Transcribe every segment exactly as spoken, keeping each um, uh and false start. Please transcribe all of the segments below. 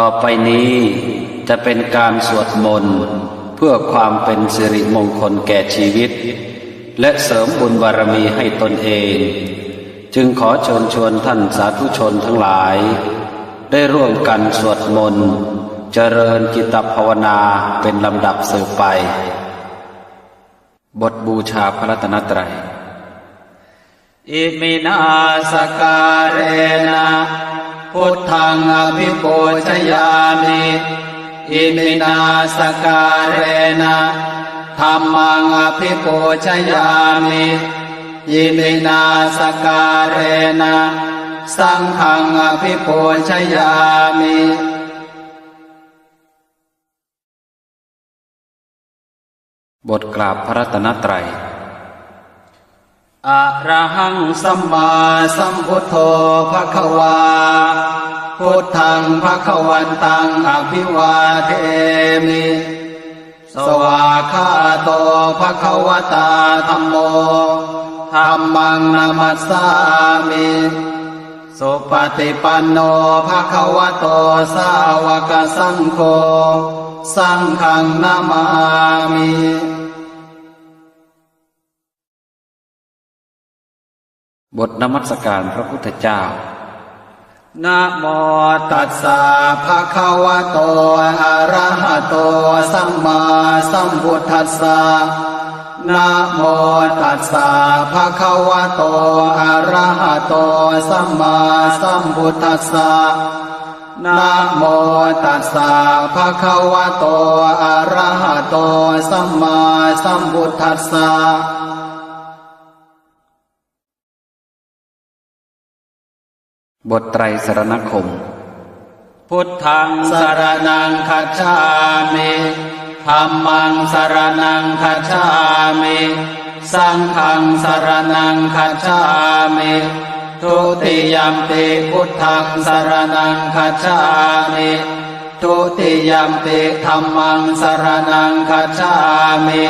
ต่อไปนี้จะเป็นการสวดมนต์เพื่อความเป็นสิริมงคลแก่ชีวิต และเสริมบุญบารมีให้ตนเอง จึงขอเชิญชวนท่านสาธุชนทั้งหลาย ได้ร่วมกันสวดมนต์เจริญจิตภาวนาเป็นลำดับสืบไป บทบูชาพระรัตนตรัย Iminā sakkārena buddhaṃ abhipūjayāmi. Iminā sakkārena dhammaṃ abhipūjayāmi. Iminā sakkārena saṅghaṃ abhipūjayāmi. บทกราบพระรัตนตรัย Arahaṃ sammāsambuddho bhagavā. Buddhaṃ bhagavantaṃ abhivādemi. Svākkhāto bhagavatā dhammo. Dhammaṃ namassāmi. Supaṭipanno bhagavato sāvakasaṅgho. Saṅghaṃ namāmi. บทนมัสการพระพุทธเจ้า Namo tassa bhagavato arahato sammāsambuddhassa. Namo tassa bhagavato arahato sammāsambuddhassa. Namo tassa bhagavato arahato sammāsambuddhassa. บทไตรสรณคมน์ Buddhaṃ saraṇaṃ gacchāmi. Dhammaṃ saraṇaṃ gacchāmi. Saṅghaṃ saraṇaṃ gacchāmi. Dutiyampi buddhaṃ saraṇaṃ gacchāmi. Dutiyampi dhammaṃ saraṇaṃ gacchāmi.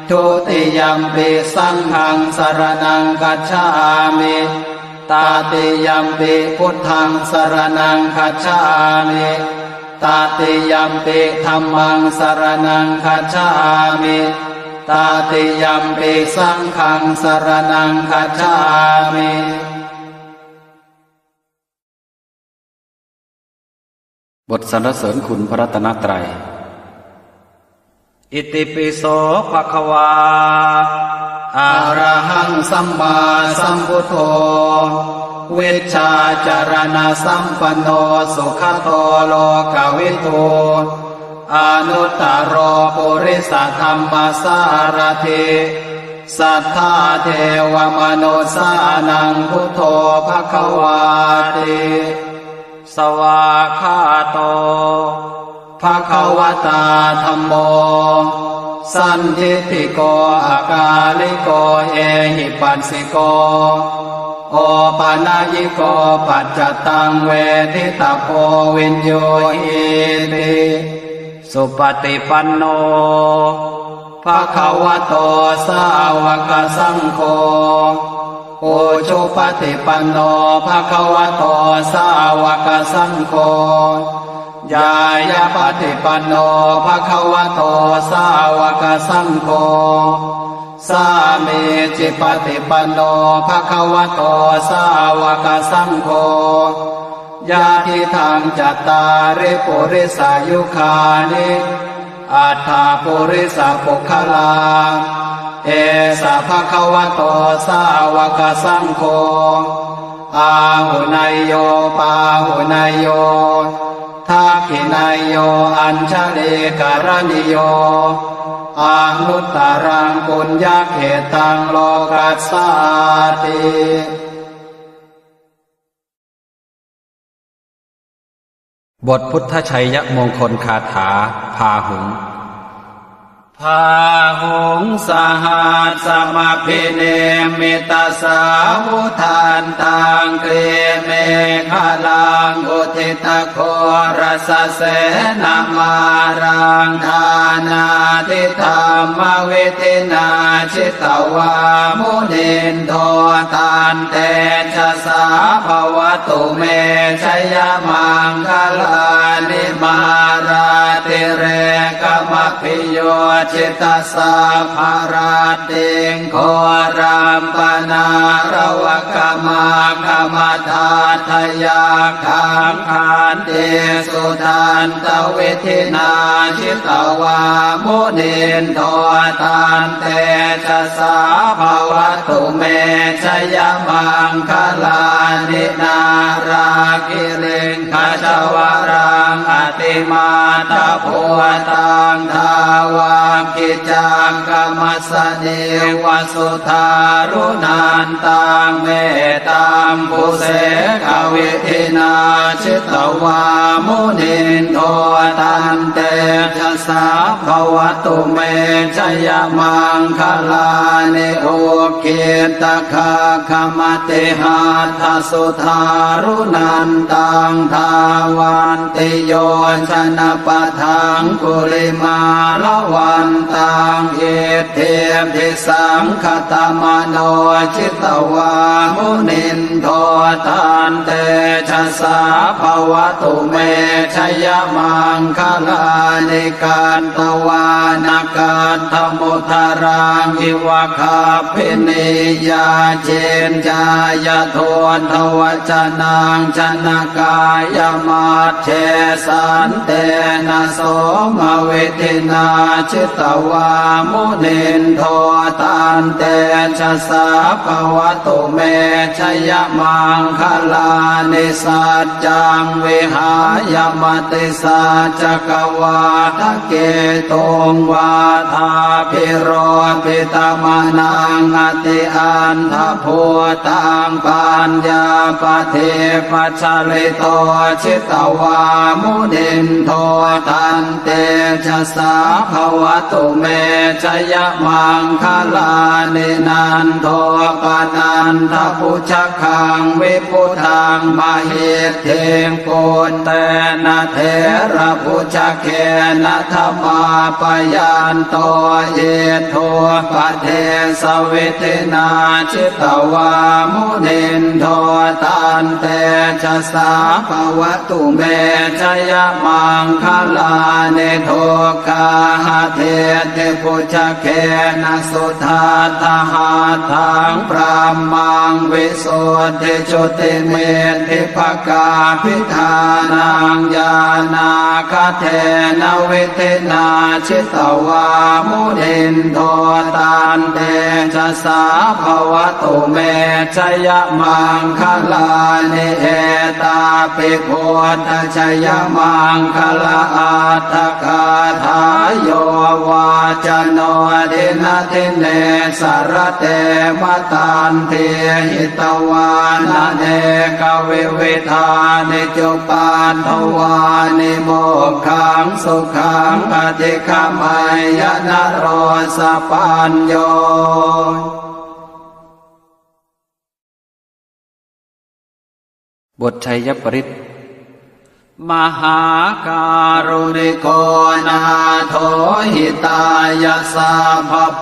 Dutiyampi saṅghaṃ saraṇaṃ gacchāmi. Tatiyampi buddhaṃ saraṇaṃ gacchāmi. Tatiyampi dhammaṃ saraṇaṃ gacchāmi. Tatiyampi saṅghaṃ saraṇaṃ gacchāmi. บทสรรเสริญคุณพระรัตนตรัย Itipi so bhagavā arahaṃ sammāsambuddho vijjācaraṇasampanno sugato lokavidū anuttaro purisadammasārathi satthā devamanussānaṃ buddho bhagavāti. Svākkhāto bhagavatā dhammo sandiṭṭhiko akāliko ehipassiko opanayiko paccattaṃ veditabbo viññūhīti. Supaṭipanno bhagavato sāvakasaṅgho ujupaṭipanno bhagavato sāvakasaṅgho ñāyapaṭipanno bhagavato sāvakasaṅgho sāmīcipaṭipanno bhagavato sāvakasaṅgho yadidaṃ cattāri purisayugāni aṭṭha purisapuggalā esa bhagavato sāvakasaṅgho āhuneyyo pāhuneyyo dakkhiṇeyyo añjalikaraṇīyo anuttaraṃ puññakkhettaṃ lokassāti. บทพุทธชัยมงคลคาถา พาหุง Bāhuṃ sahassamabhinimmitasāvudhantaṃ grīmekhalaṃ uditaghorasasenamāraṃ dānādidhammavidhinā jitavā munindo tantejasā bhavatu me jayamaṅgalāni. Mārātirekamabhiyujjhitasabbarattiṃ ghorampanāḷavakamakkhamathaddhayakkhaṃ khantīsudantavidhinā jitavā munindo tantejasā bhavatu me jayamaṅgalāni. Nāḷāgiriṃ gajavaraṃ atimattabhūtaṃ dāvaggicakkamasanīva sudāruṇantaṃ mettambusekavidhinā jitavā munindo tantejasā bhavatu me jayamaṅgalāni. Ukkhittakhaggamatihatthasudāruṇantaṃ dhāvantiyojanapathaṅgulimālavantaṃ iddhībhisaṅkhatamano jitavā munindo tantejasā bhavatu me jayamaṅgalāni. Katvāna kaṭṭhamudaraṃ iva gabbhinīyā ciñcāya duṭṭhavacanaṃ janakāyamajjhe santena somavidhinā jitavā munindo tantejasā bhavatu me jayamaṅgalāni. Saccaṃ vihāya matisaccakavādaketuṃ vādābhiropitamanaṃ atiandhabhūtaṃ paññāpadīpajalito jitavā munindo tantejasā bhavatu me jayamaṅgalāni. Nandopanandabhujagaṃ vibudhaṃ mahiddhiṃ puttena therabhujagena damāpayanto iddhūpadesavidhinā jitavā munindo tantejasā bhavatu me jayamaṅgalāni. Duggāhadiṭṭhibhujagena sudaṭṭhahatthaṃ brahmaṃ visuddhijutimiddhibakābhidhānaṃ ñāṇāgadena vidhinā jitavā munindo tantejasā bhavatu me jayamaṅgalāni. Etāpi buddhajayamaṅgalaaṭṭhagāthā yo vācano dinadine sarate matandī hitvānanekavividhāni cupaddavāni mokkhaṃ sukhaṃ adhigameyya naro sapañño. บทชัยปริตร Mahākāruṇiko nātho hitāya sabbapāṇinaṃ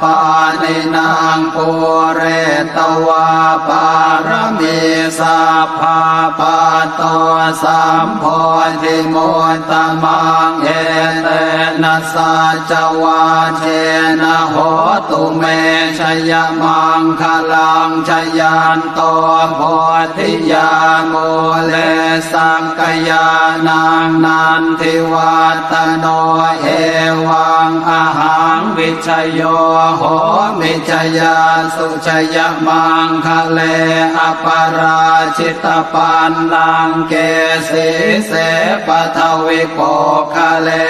pūretvā pāramī sabbā patto sambodhimuttamaṃ etena saccavajjena hotu me jayamaṅgalaṃ. Jayanto bodhiyā mūle sakyānaṃ nandivaḍḍhano evaṃ ahaṃ vijayo homi jayassu jayamaṅgale aparājitapallaṅke sīse paṭhavipokkhare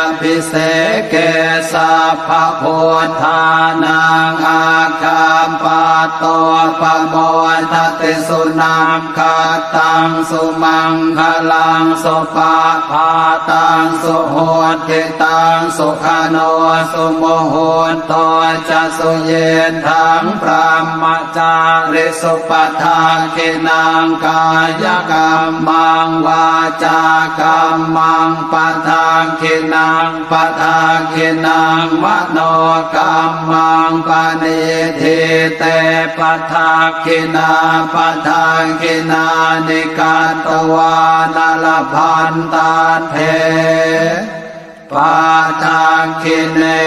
abhiseke sabbabuddhānaṃ aggappatto pamodati. Sunakkhattaṃ sumaṅgalaṃ supabhātaṃ suhuṭṭhitaṃ sukhaṇo sumuhutto ca suyiṭṭhaṃ brahma cārisu padakkhiṇaṃ kāyakammaṃ vācākammaṃ padakkhiṇaṃ padakkhiṇaṃ manokammaṃ paṇidhī te padakkhiṇā padakkhiṇāni katvāna labhantatthe padakkhiṇe.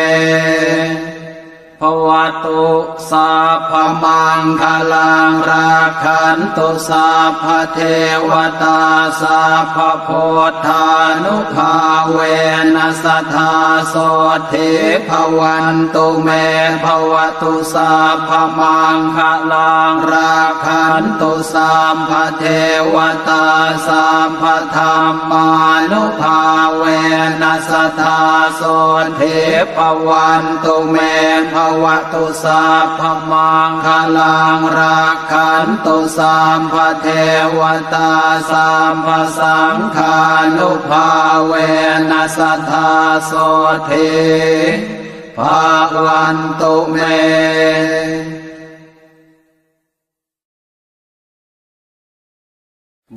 Bhavatu sabbamaṅgalaṃ, rakkhantu sabbadevatā, sabbabuddhānubhāvena sadā sotthī bhavantu me. Bhavatu sabbamaṅgalaṃ, rakkhantu sabbadevatā, sabbadhammānubhāvena sadā sotthī bhavantu me. Bhavatu sabbamaṅgalaṃ, rakkhantu sabbadevatā, sabbasaṅghānubhāvena sadā sotthī bhavantu me.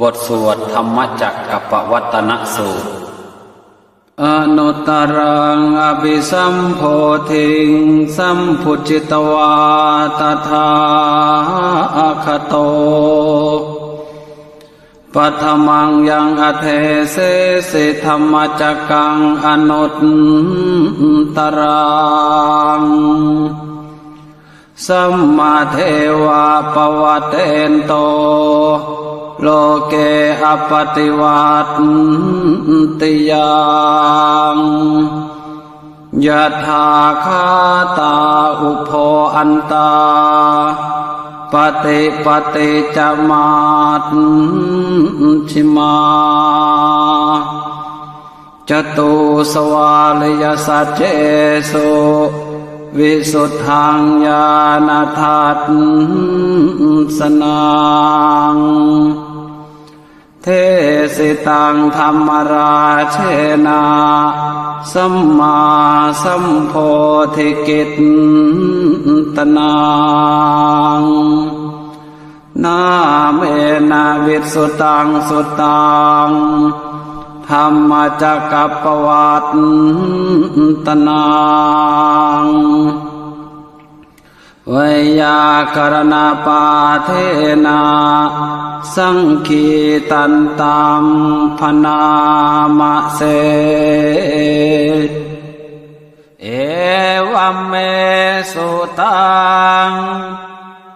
บทสวดธรรมจักรกัปปวัตตนสูตร Anuttaraṃ abhisambodhiṃ sambujjhitvā tathāgato, paṭhamaṃ yaṃ adesesi dhammacakkaṃ anuttaraṃ, sammadevapavattento loke appaṭivattiyaṃ. Yatthākkhātā ubho antā, paṭipatti ca majjhimā, catūsvāriyasaccesu visuddhaṃ ñāṇadassanaṃ, desitaṃ dhammarājena sammāsambodhikittanaṃ, nāmena vissutaṃ suttaṃ dhammacakkappavattanaṃ, veyyākaraṇapāṭhena saṅgītantam bhaṇāma se. Evaṃ me sutaṃ.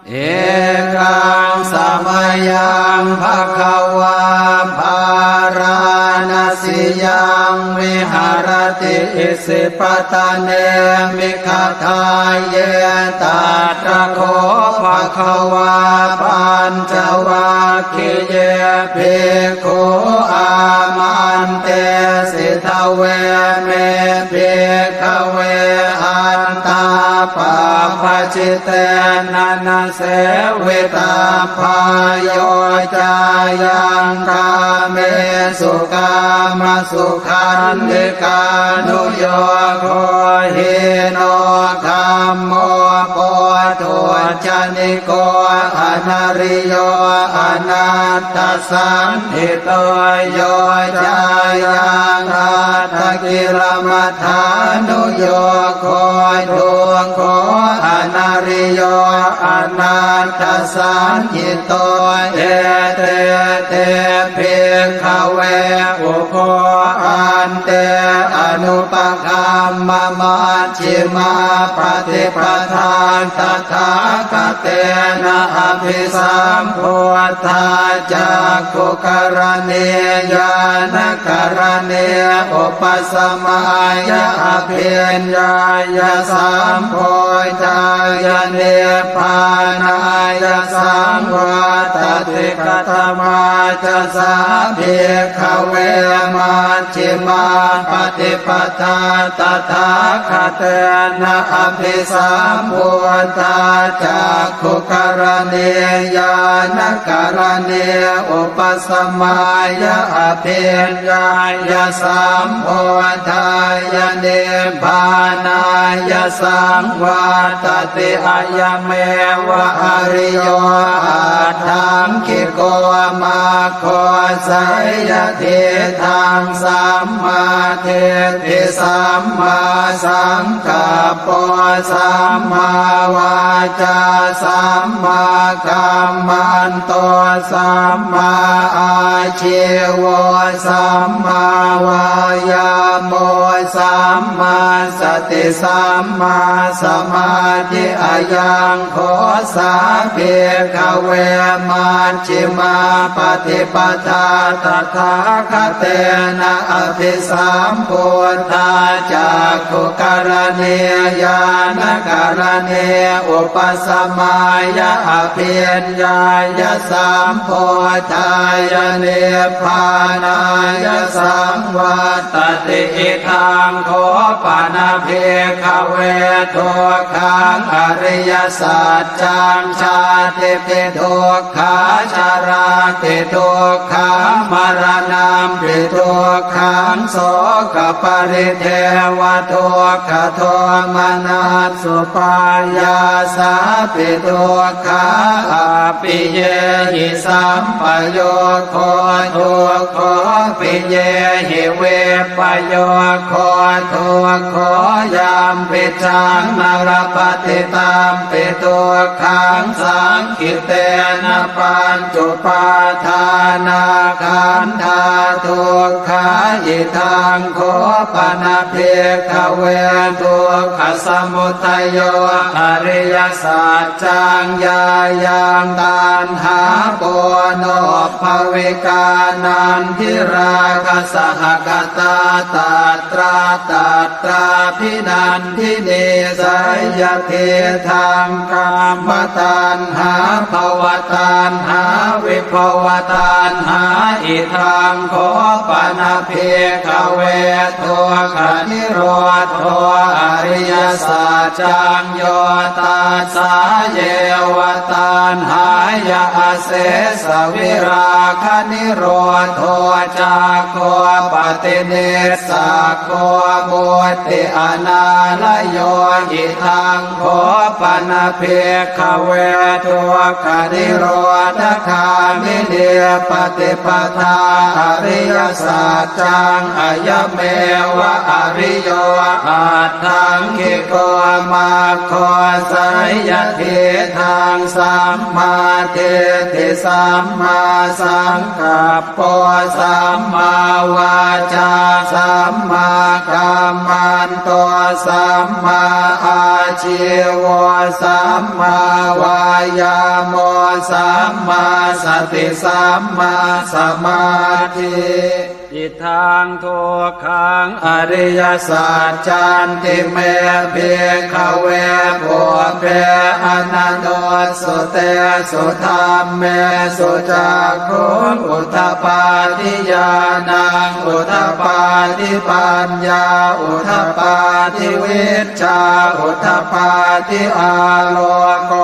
Ekaṃ samayaṃ bhagavā bārāṇasiyaṃ viharati isipatane migadāye. Tatra kho bhagavā pañcavag giye bhikkhū āmantesi: Dveme, bhikkhave, antā pabbajitena na sevitabbā. Yo cāyaṃ kāmesu kāmasukhallikānuyogo hīno gammo pothujjani ko anariyo anatthasañhito. Yo cāyaṃ attakilamathānuyogo dukkho anariyo anatthasañhito. Ete te, bhikkhave, ubho ante anupagamma maj jjhimā paṭipadā tathāgatena abhisambuddhā cakkhukaraṇī ñāṇakaraṇī upasamāya abhiññāya sambodhāya nibbānāya saṃvattati. Katamā ca sā, bhikkhave, maj jjhimā paṭipadā tathāgatena abhisambuddhā cakkhukaraṇī ñāṇakaraṇī upasamāya abhiññāya sambodhāya nibbānāya saṃvattati. Ayameva ariyo aṭṭhaṅgiko maggo, seyyathīdaṃ sa sammādiṭṭhi sammāsaṅkappo sammāvācā sammākammanto sammāājīvo sammāvāyāmo sammāsati sammāsamādhi. Ayaṃ kho sā bhikkhave majjhimā paṭipadā tathāgatena abhisambuddhā cakkhukaraṇī ñāṇakaraṇī upasamāya abhiññāya sambodhāya nibbānāya saṃvattati. Idaṃ kho pana bhikkhave dukkhaṃ ariyasaccaṃ jātipi dukkhā jarāpi dukkhā maraṇampi dukkhaṃ sokaparidevadukkhadomanassupāyāsāpi dukkhā appiyehi sampayogo dukkho piyehi vippayogo dukkho yampicchaṃ na labhati tampi dukkhaṃ saṅkhittena pañcupādānakkhandhā dukkhā. Idaṃ kho pana bhikkhave dukkhasamudayo ariyasaccaṃ yāyaṃ taṇhā ponobbhavikā nandirāgasahagatā tatra tatrābhinan dinī seyyathidaṃ kāmataṇhā bhavataṇhā vibhavataṇhā. Idaṃ kho pana bhikkhave dukkhanirodho ariyasaccaṃ yo tassāyeva taṇhāya asesavirāganirodho cāgo paṭinissag go mutti anālayo. Idaṃ kho pana bhikkhave dukkhanirodhagāminī paṭipadā ariyasaccaṃ ayameva ariyo aṭṭhaṅgiko maggo seyyathidaṃ sammādiṭṭhi sammāsaṅkappo sammāvācā sammākammanto sammāājīvo sammāvāyāmo sammāsati sammāsamādhi. Idaṃ dukkhaṃ ariyasaccanti me bhikkhave pubbe ananussutesu dhammesu cakkhuṃ udapādi ñāṇaṃ udapādi paññā udapādi vijjā udapādi āloko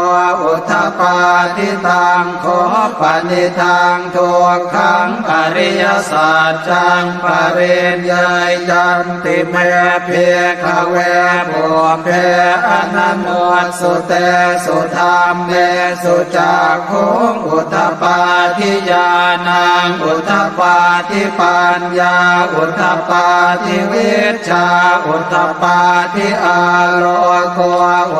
udapādi. Taṃ kho panidaṃ dukkhaṃ ariyasaccaṃ pariññeyyanti me bhikkhave pubbe ananussutesu dhammesu cakkhuṃ udapādi ñāṇaṃ udapādi paññā udapādi vijjā udapādi āloko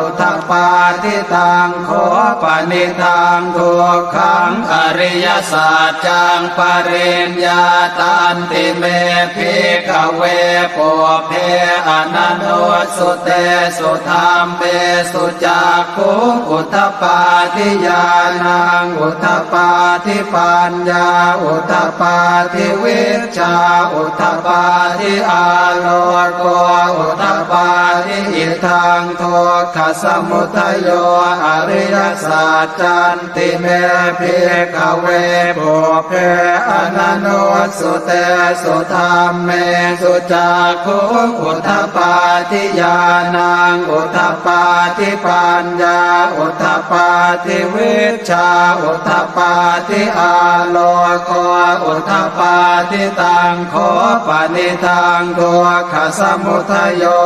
udapādi. Taṃ kho panidaṃ dukkhaṃ ariyasaccaṃ pariññātanti me bhikkhave pubbe ananussutesu dhammesu cakkhuṃ udapādi ñāṇaṃ udapādi paññā udapādi vijjā udapādi āloko udapādi. Idaṃ dukkhasamudayo ariyasaccanti me bhikkhave pubbe ananussutesu dhammesu cakkhuṃ udapādi ñāṇaṃ udapādi paññā udapādi vijjā udapādi āloko udapādi. Taṃ kho panidaṃ dukkhasamudayo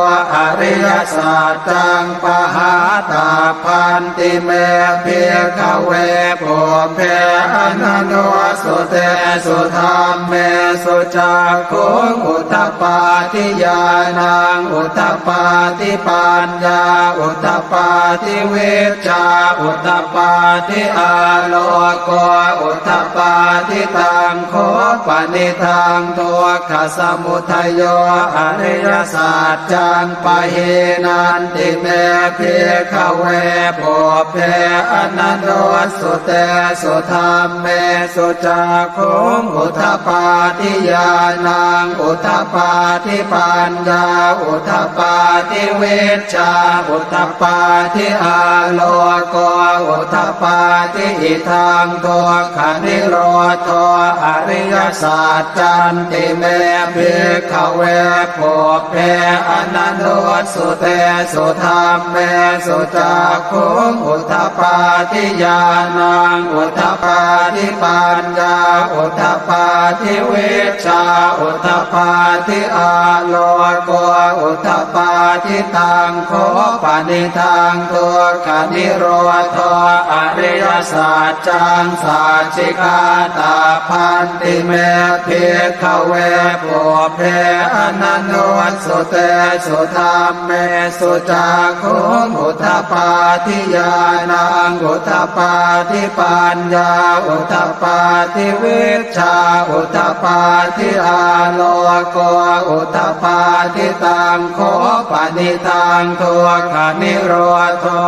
ari ariyasaccaṃ pahātabbanti me bhikkhave pubbe ananussutesu dhammesu cakkhuṃ udapādi ñāṇaṃ udapādi paññā udapādi vijjā udapādi āloko udapādi. Taṃ kho panidaṃ dukkhasamudayo ariyasaccaṃ pahīnanti me bhikkhave pubbe ananussutesu dhammesu cakkhuṃ udapādi ñāṇaṃ udapādi paññā udapādi vijjā udapādi āloko udapādi. Idaṃ dukkhanirodho ariyasaccanti me bhikkhave pubbe ananussutesu dhammesu cakkhuṃ udapādi ñāṇaṃ udapādi paññā udapādi vijjā udapādi āloko udapādi. Taṃ kho panidaṃ dukkhanirodho ariyasaccaṃ sacchikātabbanti me bhikkhave pubbe ananussutesu dhammesu cakkhuṃ udapādi ñāṇaṃ udapādi paññā udapādi vijjā udapādi āloko udapādi. Taṃ kho panidaṃ dukkhanirodho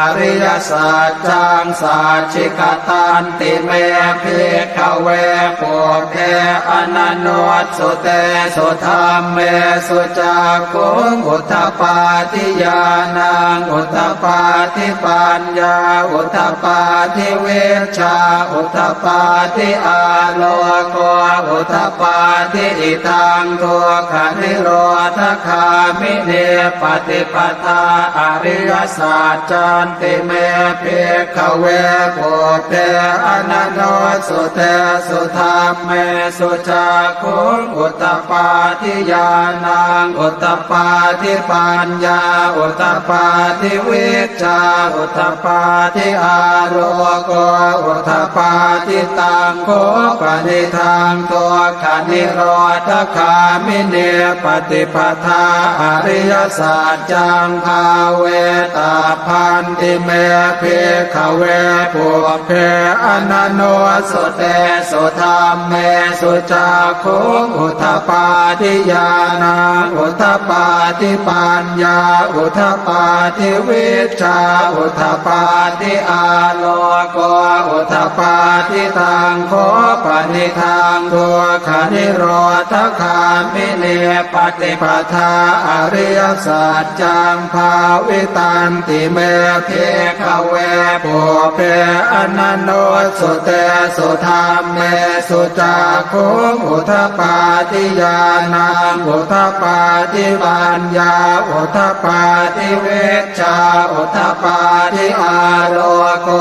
ariyasaccaṃ sacchikatanti me bhikkhave pubbe ananussutesu dhammesu cakkhuṃ udapādi ñāṇaṃ udapādi paññā udapādi vijjā udapādi āloko udapādi. Idaṃ dukkhanirodhagāminī paṭipadā ariyasaccanti me bhikkhave pubbe ananussutesu dhammesu cakkhuṃ udapādi ñāṇaṃ udapādi paññā udapādi vijjā udapādi āloko udapādi. Taṃ kho panidaṃ dukkhanirodhagāminī paṭipadā ariyasaccaṃ bhāvetabbanti me bhikkhave pubbe ananussutesu dhammesu cakkhuṃ udapādi ñāṇaṃ udapādi paññā udapādi vijjā udapādi āloko udapādi. Taṃ kho panidaṃ dukkhanirodhagāminī paṭipadā ariyasaccaṃ bhāvitanti me bhikkhave pubbe ananussutesu dhammesu cakkhuṃ udapādi ñāṇaṃ udapādi paññā udapādi vijjā udapādi āloko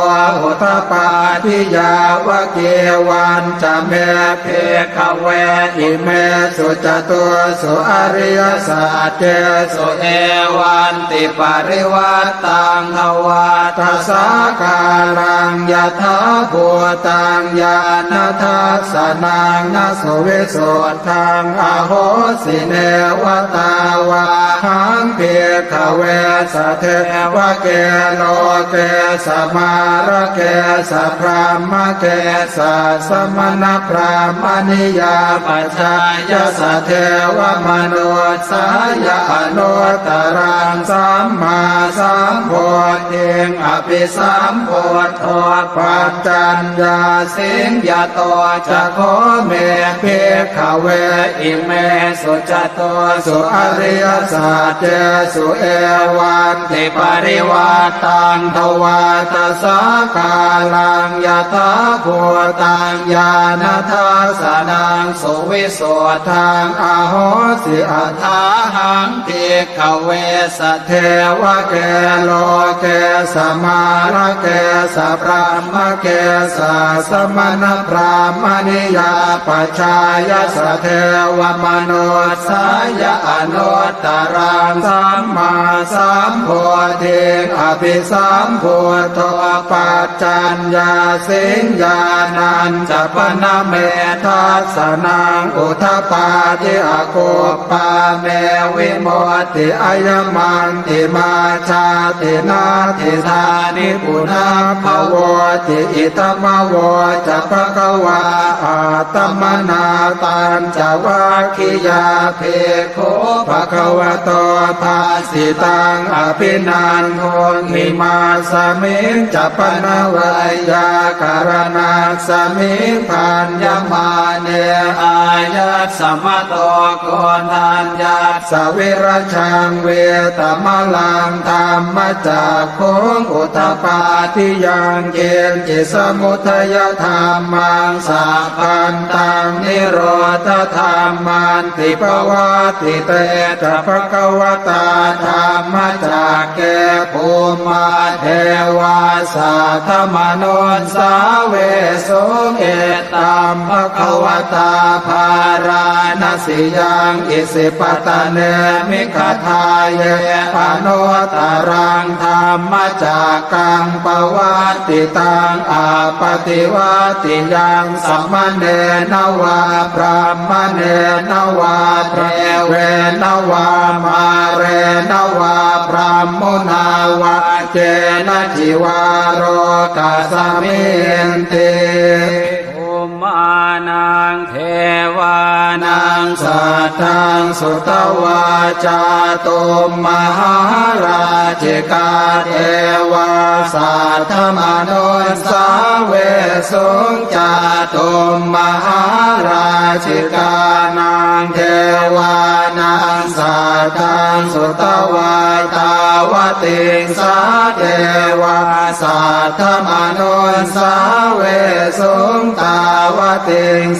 udapādi. Yāvakīvañca me bhikkhave imesu catūsu ariyasaccesu evantiparivaṭṭaṃ dvādasākāraṃ yathābhūtaṃ ñāṇadassanaṃ na suvisuddhaṃ ahosi. Neva tāvāhaṃ bhikkhave sadevake loke samārake sabrahmake sassamaṇabrāhmaṇiyā pajāya sadevamanussāya anuttaraṃ sammāsambodhiṃ abhisambuddho paccaññāsiṃ. Yato ca kho me bhikkhave imesu catūsu ariyasaccesu evan tiparivaṭṭaṃ dvādasākāraṃ yathābhūtaṃ ñāṇadassanaṃ suvisuddhaṃ ahosi. Athāhaṃ bhikkhave sadevake loke samārake sabrahmake sassamaṇabrāhmaṇiyā pajāya sadevamanussāya anuttaraṃ sammāsambodhiṃ abhisambuddho paccaññāsiṃ. Ñāṇañca pana me dassanaṃ udapādi, akuppā me vimutti, ayamantimā jāti, natthidāni punabbhavoti. Idamavoca bhagavā. Attamanā pañcavaggiyā bhikkhū bhagavato bhāsitaṃ abhinanduṃ. Imasmiñca pana veyyākaraṇasmiṃ bhaññamāne āyasmato koṇḍaññassa virajaṃ vītamalaṃ dhammacakkhuṃ udapādi yaṅkiñci samudayadhammaṃ sabbantaṃ nirodhadhamman ti. Pavattite ca bhagavatā dhammacakke bhummā devā saddamanussāvesuṃ: Etambhagavatā bārāṇasiyaṃ isipatane migadāye anuttaraṃ dhammacakkaṃ pavattitaṃ appaṭivattiyaṃ samaṇena vā brāhmaṇena vā devena vā mārena vā brahmunā vā kenaci vā lokasminti. Bhummānaṃ devānaṃ saddaṃ sutvā cātummahārājikā devā saddamanussāvesuṃ. Cātummahārājikānaṃ devānaṃ saddaṃ sutvā tāvatiṃsā devā saddamanussāvesuṃ. Tāvatiṃsānaṃ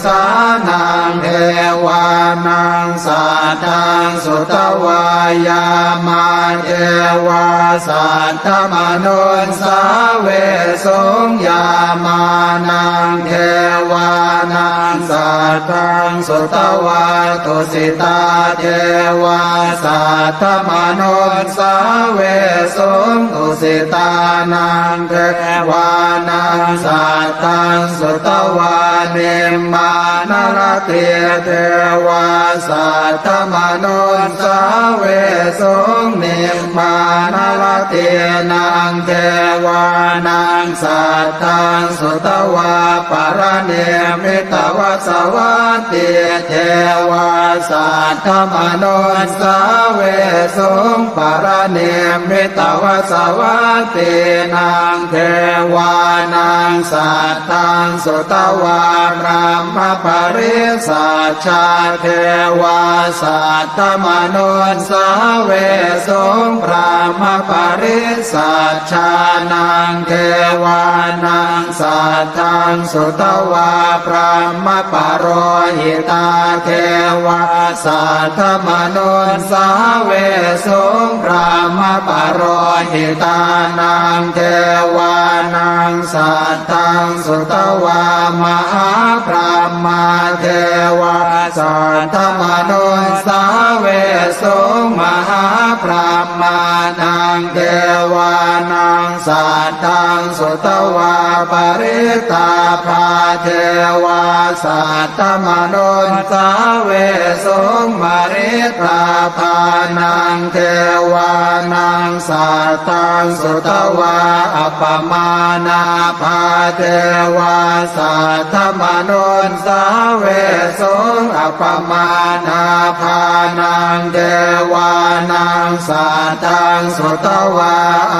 devānaṃ saddaṃ sutvā yāmā devā saddamanussāvesuṃ. Yāmānaṃ devānaṃ saddaṃ sutvā tusitā devā saddamanussāvesuṃ. Tusitānaṃ devānaṃ saddaṃ sutvā nimmānaratī devā saddamanussāvesuṃ. Nimmānaratīnaṃ devānaṃ saddaṃ sutvā paranimmitavasavattī devā saddamanussāvesuṃ. Paranimmitavasavattīnaṃ devānaṃ saddaṃ sutvā brahmapārisajjā devā saddamanussāvesuṃ. Brahmapārisajjānaṃ devānaṃ saddaṃ sutvā brahmapurohitā devā saddamanussāvesuṃ. Brahmapurohitānaṃ devānaṃ saddaṃ sutvā mahābrahmā devā saddamanussāvesuṃ. Mahābrahmānaṃ devānaṃ saddaṃ sutvā parittābhā devā saddamanussāvesuṃ. Parittābhānaṃ devānaṃ saddaṃ sutvā appamāṇābhā devā saddamanussāvesuṃ. Appamāṇābhānaṃ devā Naṃ saddaṃ sutvā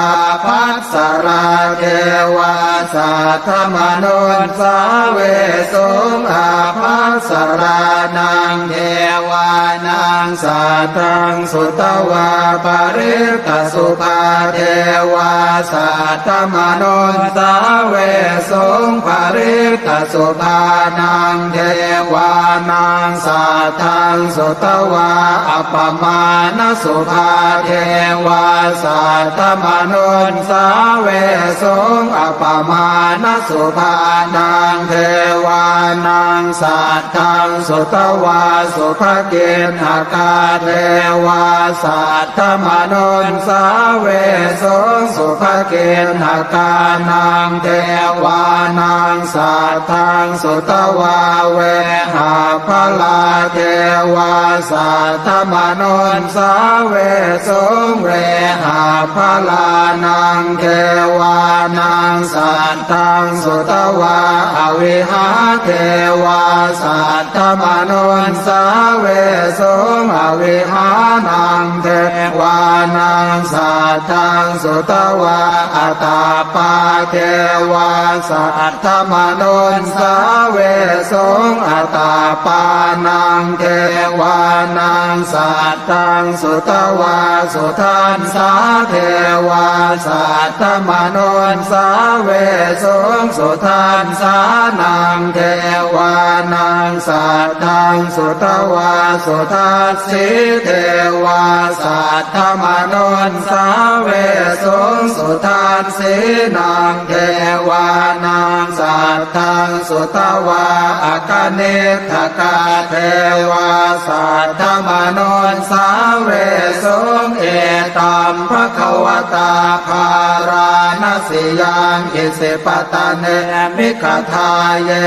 ābhassarā devā saddamanussāvesuṃ. Ābhassarānaṃ devānaṃ saddaṃ sutvā parittasubhā devā saddamanussāvesuṃ. Parittasubhānaṃ devānaṃ saddaṃ sutvā appamāṇasubhā devā saddamanussāvesuṃ. Appamāṇasubhānaṃ devānaṃ saddaṃ sutvā subhakiṇhakā devā saddamanussāvesuṃ. Subhakiṇhakānaṃ devānaṃ saddaṃ sutvā vehapphalā devā saddamanussāvesuṃ. Vehapphalānaṃ devānaṃ saddaṃ sutvā avihā devā saddamanussāvesuṃ. Avihānaṃ devānaṃ saddaṃ sutvā atappā devā saddamanussāvesuṃ. Atappānaṃ devānaṃ saddaṃ sutvā sudassā devā saddamanussāvesuṃ. Sudassānaṃ devānaṃ saddaṃ sutvā sudassī devā saddamanussāvesuṃ. Sudassīnaṃ devānaṃ saddaṃ sutvā akaniṭṭhakā devā saddamanussāvesuṃ. Etaṃ bhagavatā bārāṇasiyaṃ isipatane migadāye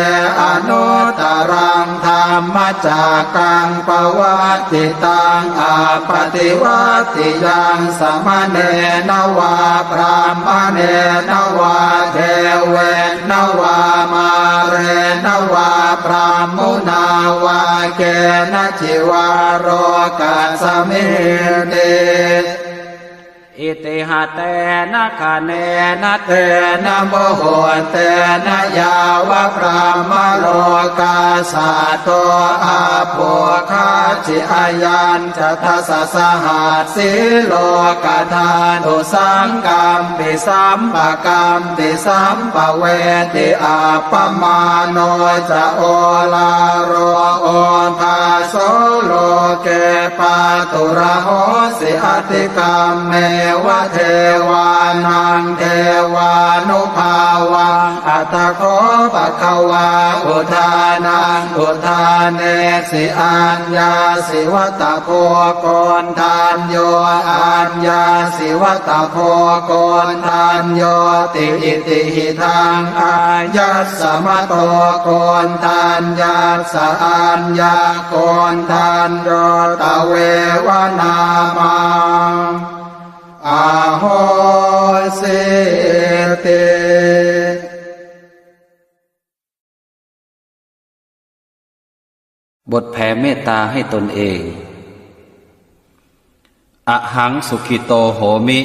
anuttaraṃ dhammacakkaṃ pavattitaṃ appaṭivattiyaṃ samaṇena vā brāhmaṇena vā devena vā mārena vā brahmunā vā kenaci vā lokasminti. Itiha tena khaṇena tena muhuttena yāva brahmalokā saddo abbhuggacchi. Ayañca dasasahassī lokadhātu saṅkampi sampakampi sampavedhi. Appamāṇo ca oḷāro obhāso loke pāturahosi atikkammeva devānaṃ devānubhāvaṃ. Atha kho bhagavā udānaṃ udānesi: Aññāsi vata bho Koṇḍañño, aññāsi vata bho Koṇḍaññoti. Itihidaṃ āyasmato Koṇḍaññassa aññākoṇḍañño tveva nāmaṃ ahosīti. บทแผ่เมตตาให้ตนเอง Ahaṃ sukhito homi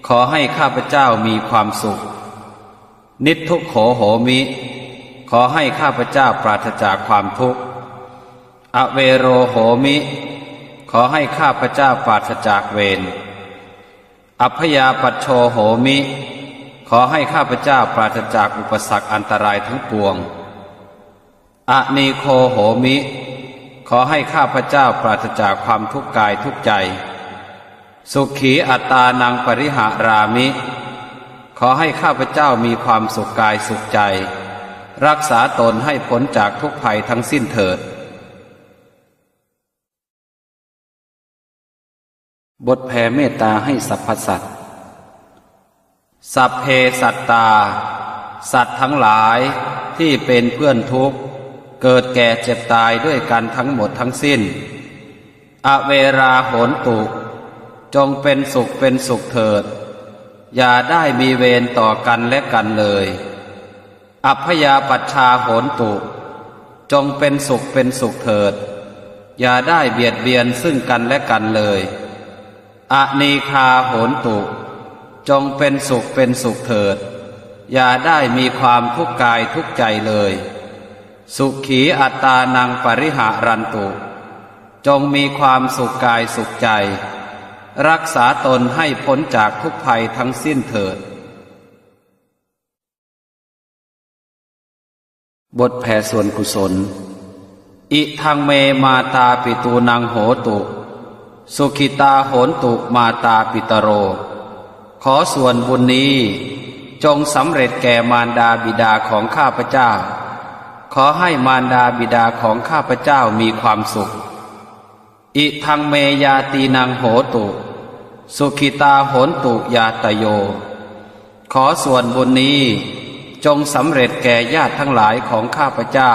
ขอให้ข้าพเจ้ามีความสุข Niddukkho homi ขอให้ข้าพเจ้าปราศจากความทุกข์ Avero homi ขอให้ข้าพเจ้าปราศจากเวร Abyāpajjho homi ขอให้ข้าพเจ้าปราศจากอุปสรรคอันตรายทั้งปวง Anīgho homi ขอให้ข้าพเจ้าปราศจากความทุกข์กายทุกข์ใจ Sukhī attānaṃ pariharāmi ขอให้ข้าพเจ้ามีความสุขกายสุขใจ รักษาตนให้พ้นจากทุกข์ภัยทั้งสิ้นเถิด บทแผ่เมตตาให้สรรพสัตว์ Sabbe sattā สัตว์ทั้งหลายที่เป็นเพื่อนทุกข์ เกิดแก่เจ็บตายด้วยกันทั้งหมดทั้งสิ้น Averā hontu จงเป็นสุขเป็นสุขเถิด อย่าได้มีเวรต่อกันและกันเลย Abyāpajjhā hontu จงเป็นสุขเป็นสุขเถิด อย่าได้เบียดเบียนซึ่งกันและกันเลย Anīghā hontu จงเป็นสุขเป็นสุขเถิด อย่าได้มีความทุกข์กายทุกข์ใจเลย Sukhī attānaṃ pariharantu จงมีความสุขกายสุขใจ รักษาตนให้พ้นจากทุกข์ภัยทั้งสิ้นเถิด บทแผ่ส่วนกุศล Idaṃ me mātāpitūnaṃ hotu, sukhitā hontu mātāpitaro. ขอส่วนบุญนี้จงสำเร็จแก่มารดาบิดาของข้าพเจ้า ขอให้มารดาบิดาของข้าพเจ้ามีความสุข Idaṃ me ñātīnaṃ hotu, sukhitā hontu ñātayo. ขอส่วนบุญนี้จงสำเร็จแก่ญาติทั้งหลายของข้าพเจ้า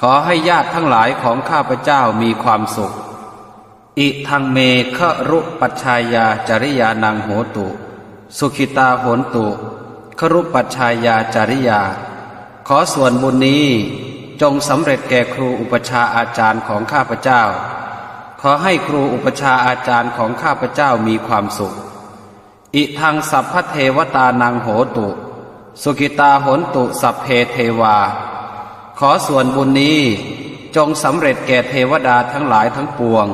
ขอให้ญาติทั้งหลายของข้าพเจ้ามีความสุข Idaṃ me garūpajjhāyācariyānaṃ hotu, sukhitā hontu garūpajjhāyācariyā. ขอส่วนบุญนี้จงสำเร็จแก่ครูอุปัชฌาย์อาจารย์ของข้าพเจ้า ขอให้ครูอุปัชฌาย์อาจารย์ของข้าพเจ้ามีความสุข Idaṃ sabbadevatānaṃ hotu, sukhitā hontu sabbe devā. ขอส่วนบุญนี้จงสำเร็จแก่เทวดาทั้งหลายทั้งปวง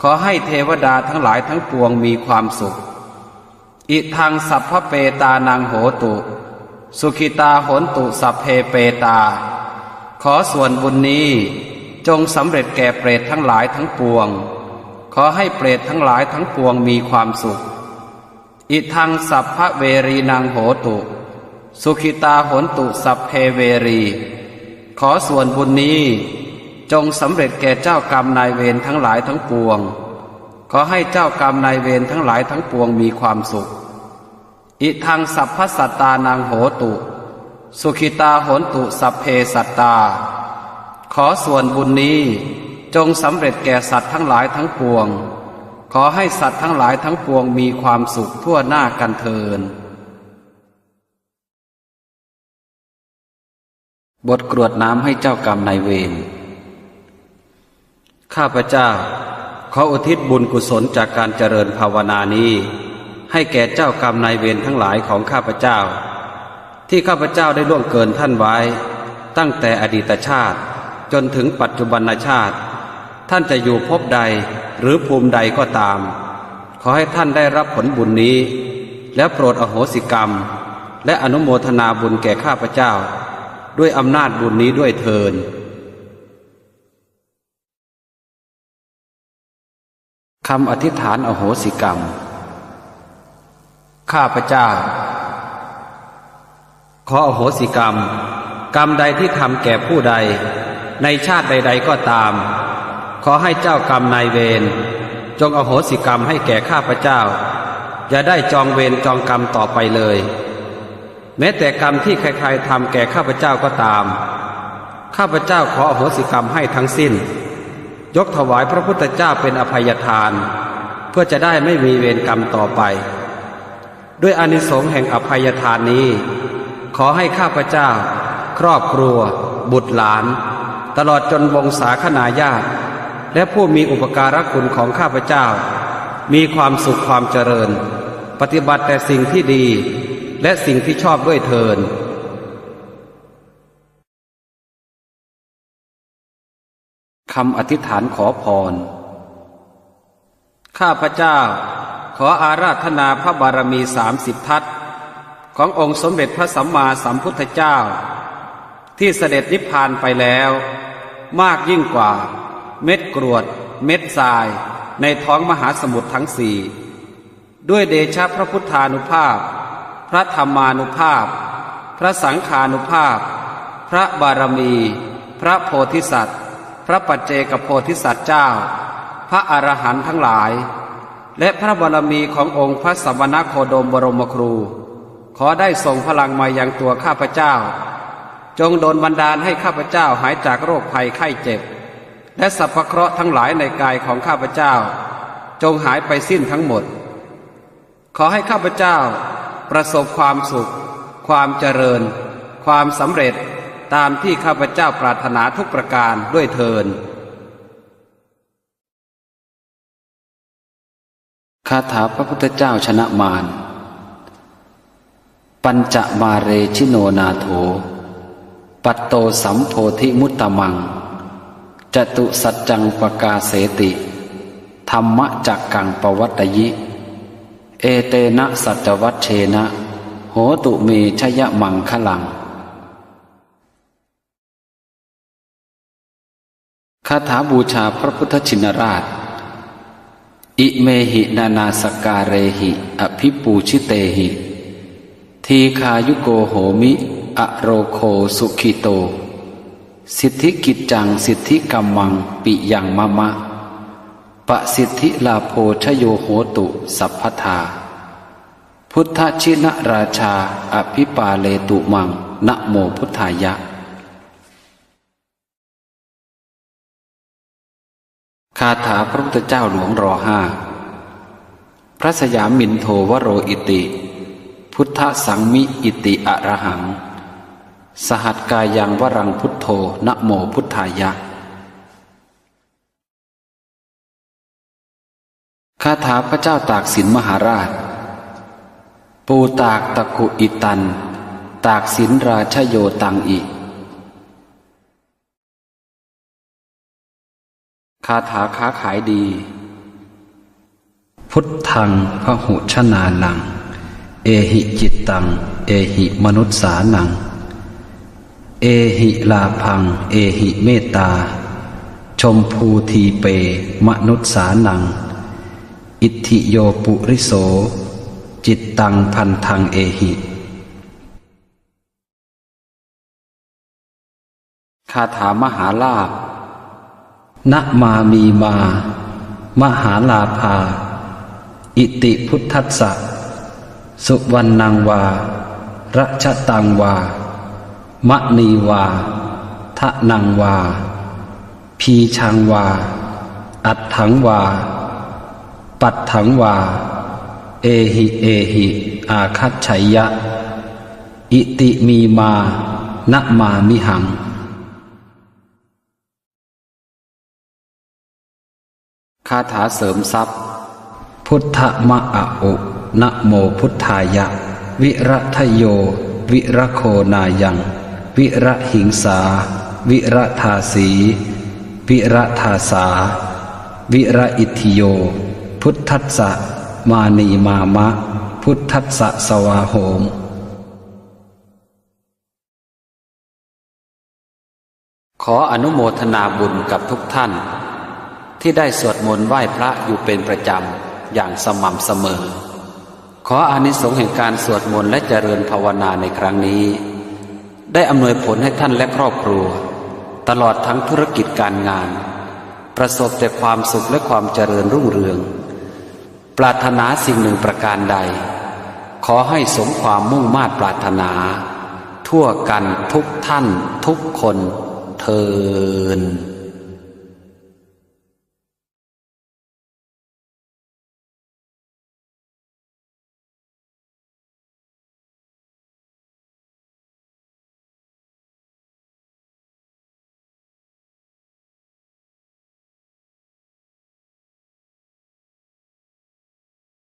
ขอให้เทวดาทั้งหลายทั้งปวงมีความสุข Idaṃ sabbapetānaṃ hotu, sukhitā hontu sabbe petā. ขอส่วนบุญนี้จงสำเร็จแก่เปรตทั้งหลายทั้งปวง ขอให้เปรตทั้งหลายทั้งปวงมีความสุข Idaṃ sabbaverīnaṃ hotu, sukhitā hontu sabbe verī. ขอส่วนบุญนี้จงสำเร็จแก่เจ้ากรรมนายเวรทั้งหลายทั้งปวง ขอให้เจ้ากรรมนายเวรทั้งหลายทั้งปวงมีความสุข Idaṃ sabbasattānaṃ hotu, sukhitā hontu sabbe sattā. ขอส่วนบุญนี้จงสำเร็จแก่สัตว์ทั้งหลายทั้งปวง ขอให้สัตว์ทั้งหลายทั้งปวงมีความสุขทั่วหน้ากันเทอญ บทกรวดน้ำให้เจ้ากรรมนายเวร ข้าพเจ้าขออุทิศบุญกุศลจากการเจริญภาวนานี้ ให้แก่เจ้ากรรมนายเวรทั้งหลายของข้าพเจ้า ที่ข้าพเจ้าได้ล่วงเกินท่านไว้ ตั้งแต่อดีตชาติจนถึงปัจจุบันชาติ ท่านจะอยู่ภพใดหรือภูมิใดก็ตาม ขอให้ท่านได้รับผลบุญนี้ แล้วโปรดอโหสิกรรม และอนุโมทนาบุญแก่ข้าพเจ้า ด้วยอำนาจบุญนี้ด้วยเทอญ คำอธิษฐานอโหสิกรรม ข้าพเจ้า ขออโหสิกรรม กรรมใดที่ทำแก่ผู้ใด ในชาติใดๆก็ตาม ขอให้เจ้ากรรมนายเวร จงอโหสิกรรมให้แก่ข้าพเจ้า อย่าได้จองเวรจองกรรมต่อไปเลย แม้แต่กรรมที่ใครๆทำแก่ข้าพเจ้าก็ตาม ข้าพเจ้าขออโหสิกรรมให้ทั้งสิ้น ยกถวายพระพุทธเจ้าเป็นอภัยทาน เพื่อจะได้ไม่มีเวรกรรมต่อไป ด้วยอานิสงส์แห่งอภัยทานนี้ ขอให้ข้าพเจ้า ครอบครัว บุตรหลาน ตลอดจนวงศาคณาญาติ และผู้มีอุปการะคุณของข้าพเจ้า มีความสุขความเจริญ ปฏิบัติแต่สิ่งที่ดี และสิ่งที่ชอบด้วยเทอญ คำอธิษฐานขอพร ข้าพเจ้าขออาราธนาพระบารมีสามสิบทัศน์ ขององค์สมเด็จพระสัมมาสัมพุทธเจ้า ที่เสด็จนิพพานไปแล้ว มากยิ่งกว่าเม็ดกรวดเม็ดทรายในท้องมหาสมุทรทั้งสี่ ด้วยเดชะพระพุทธานุภาพ พระธรรมานุภาพ พระสังฆานุภาพ พระบารมี พระโพธิสัตว์ พระปัจเจกโพธิสัตว์เจ้า พระอรหันต์ทั้งหลาย และพระบารมีขององค์พระสมณโคดมบรมครู ขอได้ส่งพลังมายังตัวข้าพเจ้า จงดลบันดาลให้ข้าพเจ้าหายจากโรคภัยไข้เจ็บ และสรรพเคราะห์ทั้งหลายในกายของข้าพเจ้า จงหายไปสิ้นทั้งหมด ขอให้ข้าพเจ้าประสบความสุข ความเจริญ ความสำเร็จ ตามที่ข้าพเจ้าปรารถนาทุกประการด้วยเทอญ คาถาพระพุทธเจ้าชนะมาร Pañcamāre jino nātho, patto sambodhimuttamaṃ, catusaccaṃ pakāseti, dhammacakkaṃ pavattayi. Etena saccavajjena, hotu me jayamaṅgalaṃ. คาถาบูชาพระพุทธชินราช Imehi nānāsakkārehi abhipūjitehi, dīghāyuko homi, arogo sukhito. Siddhikiccaṃ siddhikammaṃ piyaṃ mama, pasiddhilābho jayo hotu sabbadā. Buddhajinarājā, abhipāletu maṃ, namo buddhāya. คาถาพระพุทธเจ้าหลวง รอห้า พระสยามินโทวโร อิติ พุทธสังมิ อิติ อรหัง สหัสกายังวรัง พุทโธ นะโมพุทธายะ คาถาพระเจ้าตากสินมหาราช Pūtāggaku idaṃ, tāgsinrājayo taṃ i. คาถาค้าขายดี Buddhaṃ bahujanānaṃ, ehi cittaṃ, ehi manussānaṃ, ehi lābhaṃ, ehi mettā, jambūdīpe manussānaṃ, itthiyo puriso, cittaṃ bandhaṃ ehi. คาถามหาลาภ Namāmīmā mahālābhā, iti buddhassa. Suvaṇṇaṃ vā rajataṃ vā, maṇī vā dhanaṃ vā, bījaṃ vā atthaṃ vā, patthaṃ vā, ehi ehi āgaccheyya, iti mīmā namāmihaṃ. คาถาเสริมทรัพย์ Buddha ma a u, namo buddhāya, viradayo viragonāyaṃ, virahiṃsā viradāsī, viradāsā viraitthiyo, buddhassa mānīmāma, buddhassa svāhoma. ขออนุโมทนาบุญกับทุกท่าน ที่ได้สวดมนต์ไหว้พระอยู่เป็นประจำอย่างสม่ำเสมอ ขออานิสงส์แห่งการสวดมนต์และเจริญภาวนาในครั้งนี้ ได้อำนวยผลให้ท่านและครอบครัว ตลอดทั้งธุรกิจการงาน ประสบแต่ความสุขและความเจริญรุ่งเรือง ปรารถนาสิ่งหนึ่งประการใด ขอให้สมความมุ่งมาดปรารถนา ทั่วกันทุกท่านทุกคนเทอญ